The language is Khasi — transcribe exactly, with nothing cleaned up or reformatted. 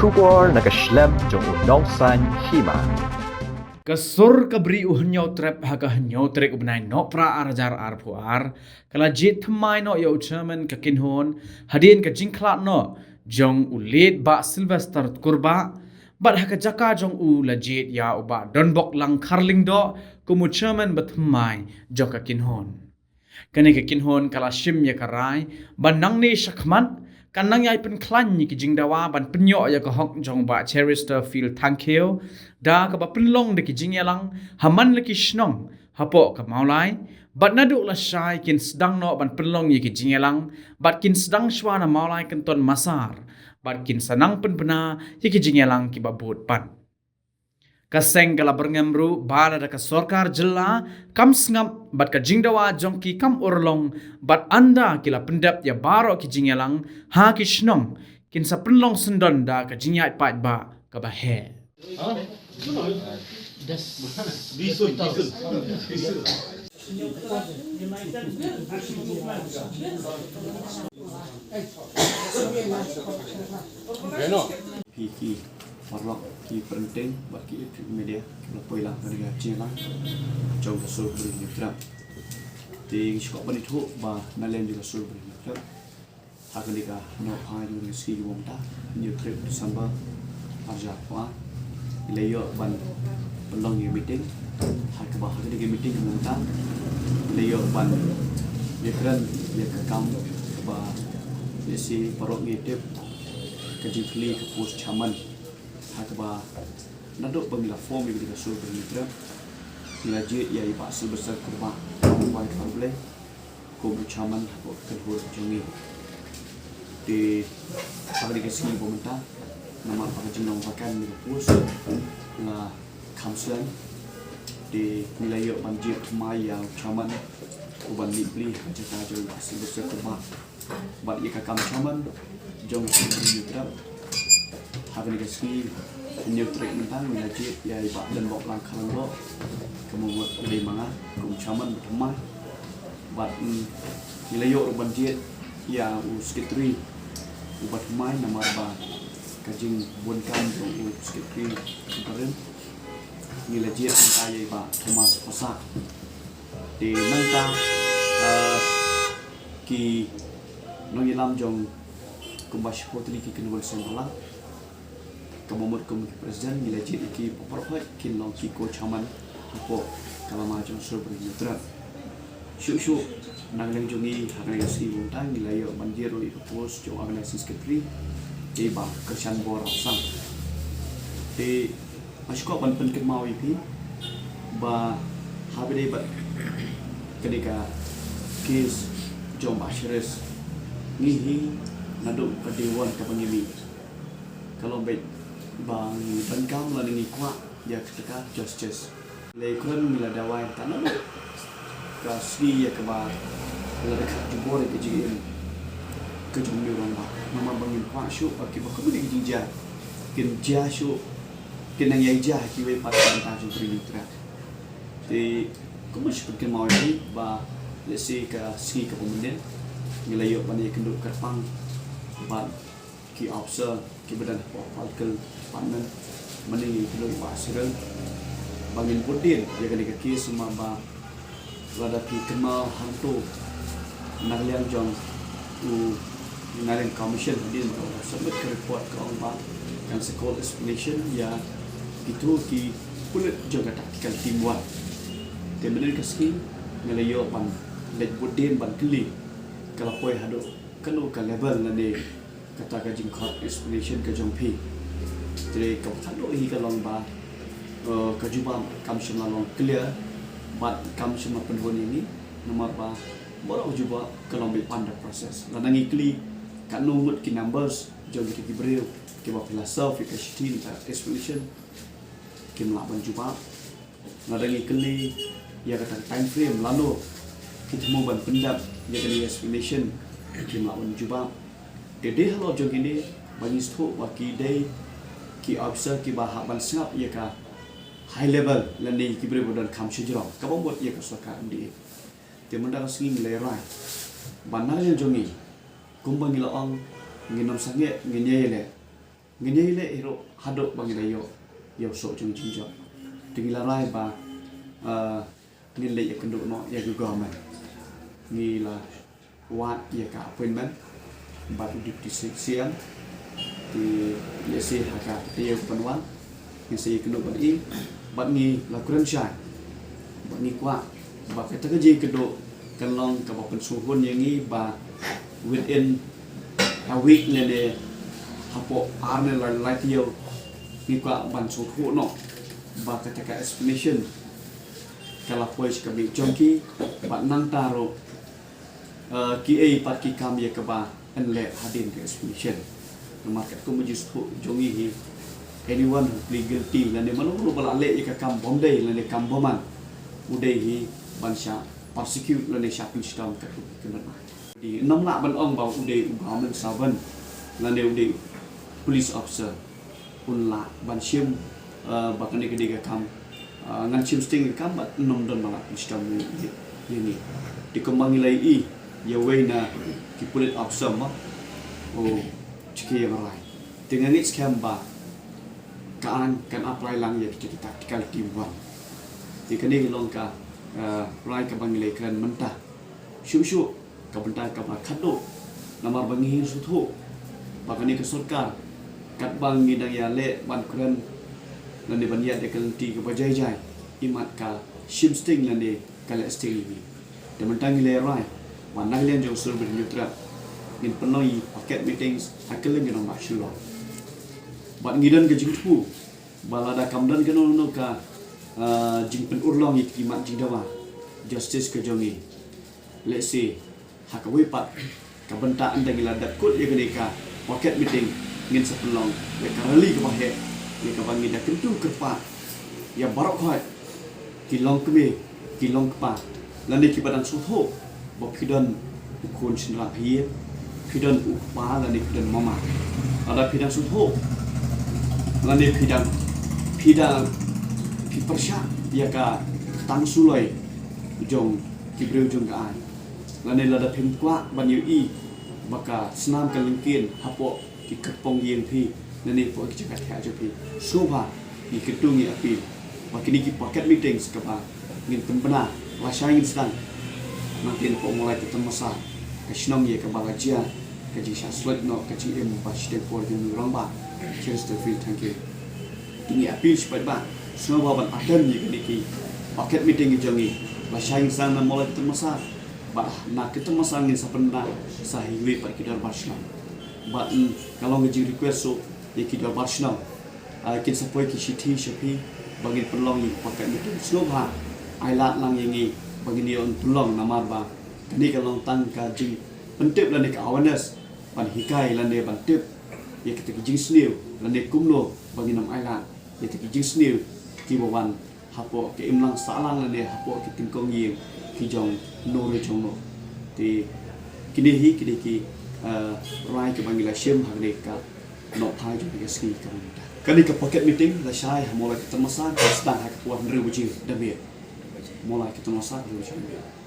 Khubor na ka shlem jong u Nongsaiñ Hima. Ka sur ka bri u Hynñiewtrep ha ka hynñiew tarik u bnai Nohprah ar hajar arphew ar ka la jied thymmai noh ïa u chairman ka kynhun hadien ka jingkhlad noh jong u late Bah Sylvester Kurbah, bad ha ka jaka jong u la jied ïa u Bah Donbok Langkhar Lyngdoh kum u chairman ba thymmai jong ka kynhun. Kane ka kynhun ka la shim ïa ka rai ba nangne shakhmat kan nang ïai pynkhlaiñ ïa ki jingdawa ban pynïoh ïa ka hok jong Bah Cheristerfield Thangkhiew da kaba pynlong da ki jingïalang ha man la ki shnong hapoh ka Mawlai, bad naduh lashai kin sdang noh ban pynlong ïa ki jingïalang, bad kin sdang shuwa na Mawlai Kynton Massar, bad kin sa nang pynbna ïa ki jingïalang kiba bud pat. Ka seng ka la byrngem ruh ba lada ka sorkar jylla kam sngap bad ka jingdawa jong ki kam urlong, bad ynda ki la pyndep ïa baroh ki jingïalang ha ki shnong, kin sa pynlong syndon da ka jingïaid paidbah kaba heh. Phi ki paralok, ki pyrshang bad ki electronic media kiba la poi lang ha kane ka jingïalang jong ka sur Bri Hynñiewtrep. Te ngi sngewbha ban ïathuh ba na liang jong ka sur Bri Hynñiewtrep, ha kane ka nohphai jong ka sngi kaba mynta, hynñiew tarik December ar hajar arphew ar, ngi la ïoh ban pynlong ïa ka meeting. Ha kaba ha kane ka meeting kaba mynta ngi la ïoh ban ïakren ïa ka kam kaba lehse baroh ngi tip, ka jingpyni ka post chairman. Ha kaba naduh ba ngi la form ïa kane ka sur Bri Hynñiewtrep, ngi la jied ïa i Bah Sylvester Kurbah, Bah Kurbah Blei, kum u chairman hapoh ka kynhun jong ngi. Te ha kane ka sngi ba mynta, namar ba ka jinglong vacant ïa ka post la kham slem, te ngi la ïoh ban jied thymmai ïa u chairman uban leit plie ha ka jaka jong i Bah Sylvester Kurbah. Bad ïa ka kam chairman jong ka Bri Hynñiewtrep, ha kane ka sngi hynñiew tarik mynta, ngi la jied ïa i Bah Donbok Langkhar Lyngdoh kum u mut u dei ma nga kum chairman ba thymmai. Bad, mm, ngi la ïoh ruh ban jied ïa u secretary uba thymmai namar ba ka jingbun kam jong u secretary u barim. Ngi la jied mynta ïa i Bah Thomas Khosa. Te nangta, eh, ki nongïalam jong kumba shiphew tylli ki kynhun seng bhalang, kaba mut kum ki president, ngi la jied ïa ki baroh kin long ki co-chairman hapoh ka lama jong sur Bri Hynñiewtrep. Shuh shuh na ka liang jong ngi ha kane ka sngi mynta, ngi la ïoh ban jied ruh ïa ka post jong organizing secretary, ïa i Bah Kyrshanbor Rapsang. Te nga sngewbha ban pynkynmaw ïa phi ba haba ïadei bad kane ka case jong Bah Cheris, ngi hi naduh ka day one kaba ngi mih, ka long beit ba ngi donkam lane ngi kwah ïa kata ka justice. Lei kren ngi la dawa ïa kata naduh ka sngi ïa kaba la dang khat jubor ïa ka jingim ka jong u rangbah. Namar ba ngim kwah shuh ba kiba kumne ki jingjia kin jia shuh, kin nang ïai jia ha kiwei pat ki bynta jong ka ri India. Te kumba shu pynkynmaw ïa phi ba lehse ka sngi kaba mynnin ngi la ïoh ban ïakynduh kyrpang bad ki officer kiba don hapoh political department, mynne ngi ïakynduh ïa i Bah Cyril ba ngin bud dien ïa kane ka case, namar ba lada phi kynmaw hangto na ka liang jong u, na ka liang commission hadien ba ka submit ka report ka ong ba kan sa call explanation ïa kito ki pulit jong ka tactical team one. Te mynne ka sngi ngi la ïoh ban leit bud dien ban kylli ka la poi haduh kano ka level lane kata ka jingkhot explanation ka jong phi. Te kaba khatduh hi ka long ba, eh, ka jubab kam shym la long clear bad kam shym la pynhun ïa ngi, namar ba baroh ka jubab ka long beit under process. Lada ngi kylli katno ngut ki numbers jong kita ki briew kiba phi la serve ïa ka shithi ne ka explanation, kim lah ban jubab. Lada ngi kylli ïa kata ka time frame lano ki thmu ban pyndap ïa kane ka explanation, kim lah ban jubab. Te dei halor jong kine ba ngi sngewthuh ba ki dei ki officer kiba hap ban sngap ïa ka high level lane ki briew ba don kham shajrong kaba mut ïa ka sorkar M D A. Te mynta ka sngi ngi la rai ba na ka liang jong ngi, kumba ngi la ong, ngin ym sangeh, ngin ïai leh. Ngin ïa leh hi ruh haduh ba ngi la ïoh ïa u soh jong jingjop. Te ngi la rai ba, ah, ngin leit ïakynduh noh ïa ka government. Ngi la wad ïa ka appointment bad u Deputy C M. Te lehse ha ka taïew ban wan ngin sa ïakynduh bad i, bad ngi la kren shai bad ngi kwah ba kata ka jingïakynduh kan long kaba pynsngewhun ïa ngi ba within a week ne ne hapoh ar ne lai, lai taïew ngi kwah ban sngewthuh noh ba kata ka explanation ka la poi sha ka miej jong ki, bad nangta ruh, eh, kiei pat ki kam ïa kaba yn leh hadien ka explanation. Namar katkum ka jingsngewthuh jong ngi hi, anyone who plead guilty lane mano mano ba la leh ïa ka kam bym dei lane kam bymman, u dei hi ban shah prosecute lane shah pynshitom katkum ki kyndoh. Te ym lah ban ong ba u dei u government servant lane u dei u police officer un lah ban shim, eh, ba kane ka dei ka kam, eh, ngan shim sting ka kam bad ym don ba lah pynshitom ïa ngi. Te kumba ngi la ïohi ïa uwei na ki police officer ma u Chiki Ïa Rai, te nga ngeit skhem ba ka aiñ kan apply lang ïa kita ki tactical team wan. Te kane ka long ka, eh, rai kaba ngi la kren mynta. Shuh shuh ka bynta kaba khatduh, namar ba ngi sngewthuh ba kane ka sorkar katba ngi dang ïaleh ban kren lane ban ïaid da ka lynti kaba jai jai, imat ka shim sting lane ka leh sting ïa ngi. Te mynta ngi la rai ba na ka liang jong u Sir Bri Hynñiewtrep ngin pynlong ïa ki pocket meetings ha kylleng ki nongbah Shillong. Bad ngi don ka jingthmu ba lada kam don kano kano ka, ah, jingpynurlong ïa ki mat jingdawa, justice ka jong ngi, lehse ha kawei pat ka bynta ynda ngi la dep kut ïa kane ka pocket meeting ngin sa pynlong ïa ka rally kaba heh, ïa kaba ngi da kyntu kyrpad ïa baroh khoit ki longkmie, ki longkpa lane kiba dang sngewthuh ba phi don u khun shynrang ha ïing, phi don u kpa lane phi don mama. Lada phi dang sngewthuh lane phi dang, phi dang, phi pyrshah ïa ka tang suloi jong ki briew jong ka aiñ, lane lada phim kwah ban ïohi ba ka snam ka lyngkien hapoh ki kyrpong ïing phi lane hapoh ki jaka thiah jong phi, sngewbha ngi kyntu, ngi appeal ba kine ki pocket meetings kaba ngin pynbna lashai ngin sdang, nangta hapoh Mawlai Kynton Massar, ka shnong ïa kaba la jia ka jingshah sloit noh ka jingim ba shiteng por jong u rangbah Cheristerfield Thangkhiew. Te ngi appeal shi paidbah sngewbha ban attend ïa kine ki pocket meeting ki jong ngi lashai ngin sdang na Mawlai Kynton Massar. Bad na Kynton Massar ngin sa pynbna sa ha iwei pat ki dorbar shnong. Bad, mm, ka long ka jingrequest ruh ïa ki dorbar shnong, ah, kin sa poi ki shithi sha phi ba ngin pynlong ïa ki pocket meeting. Sngewbha ai lad lang ïa ngi ba ngin ïoh pynlong, namar ba kane ka long tang ka jingpyntip lane ka awareness ban hikai lane ban tip ïa kita ki jingsniew lane kumno ba ngin ym ai lad ïa kita ki jingsniew kiba wan hapoh ka imlang sahlang lane hapoh ki tyngkong ïing ki jong no re jong no. Te kine hi ki dei ki, eh, rai kiba ngi la shim ha kane ka nohphai jong ka sngi ka mynta. Kane ka pocket meeting lashai ha Mawlai Kynton Massar ka sdang ha ka por hynriew baje da miet. Mawlai Kynton Massar, hynriew baje da miet.